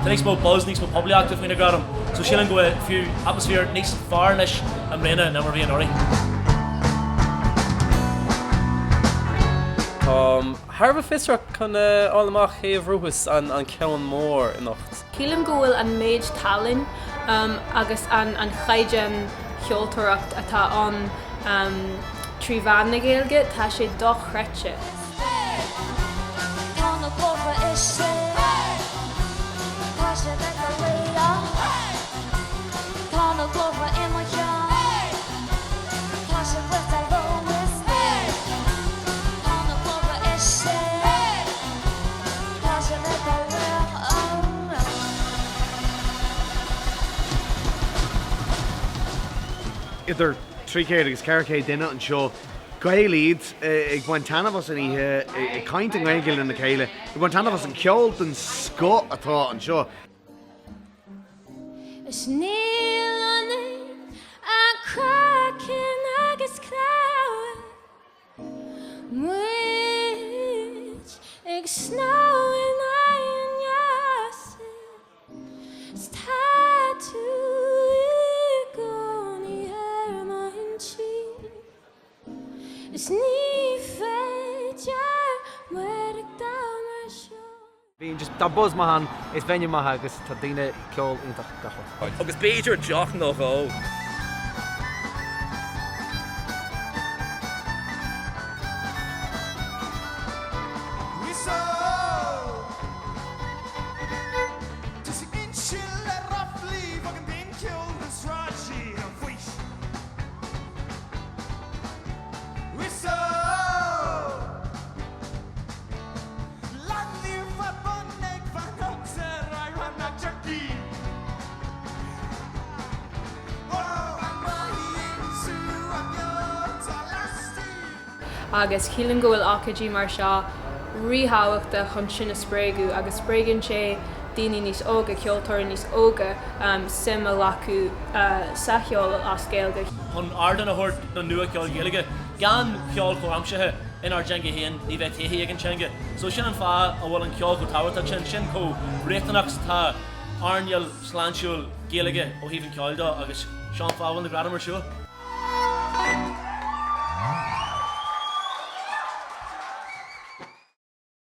Tá níos mó buzz, níos mó poiblíochta faoi na gradaim so sílim go bhfuil fiú atmaisféar níos fearr anois i mbliana ná mar a bhí anuraidh. Táim thar a bheith fiosrach chun a fháil amach cé a bhuafas an ceann mór anocht. Sílim go bhfuil an méid tallann agus an chaighdeán cheoltóireacht atá ann trí mheán na Gaeilge, tá sé dochreidte. Idir 300 agus 400 duine anseo, Gaeil iad, ag baint taitneamh as an oíche, ag caint i nGaeilge lena chéile, ag baint taitneamh as an cheol den scoth atá anseo. Is níl ionainn ach craiceann agus cnámha. Muid ag snámh in aghaidh an easa 's tá tú i gcónaí ar m'intinn Is ní féidir maireachtáil mar seo. Bíonn just, tá buzz maith ann, is venue maith agus tá daoine, ceol iontach gach rud. Agus b'fhéidir deoch nó dhó. Agus sílim go bhfuil ócáidí mar seo ríthábhachtach chun sin a spreagadh agus spreagann sé daoine níos óga, ceoltóirí níos óga suim a ghlacadh sa cheol as Gaeilge. Chun ardán a thabhairt don nua-cheol Gaeilge, gan cheol comhaimseartha inár dteanga féin ní bheidh todhchaí ag an teanga. So sin an fáth a bhfuil an ceol chomh tábhachtach sin, sin chomh riachtanach is atá earnáil sláintiúil Gaeilge ó thaobh an cheoil dó agus seo an fáth a bhfuil na gradaim ar siúl.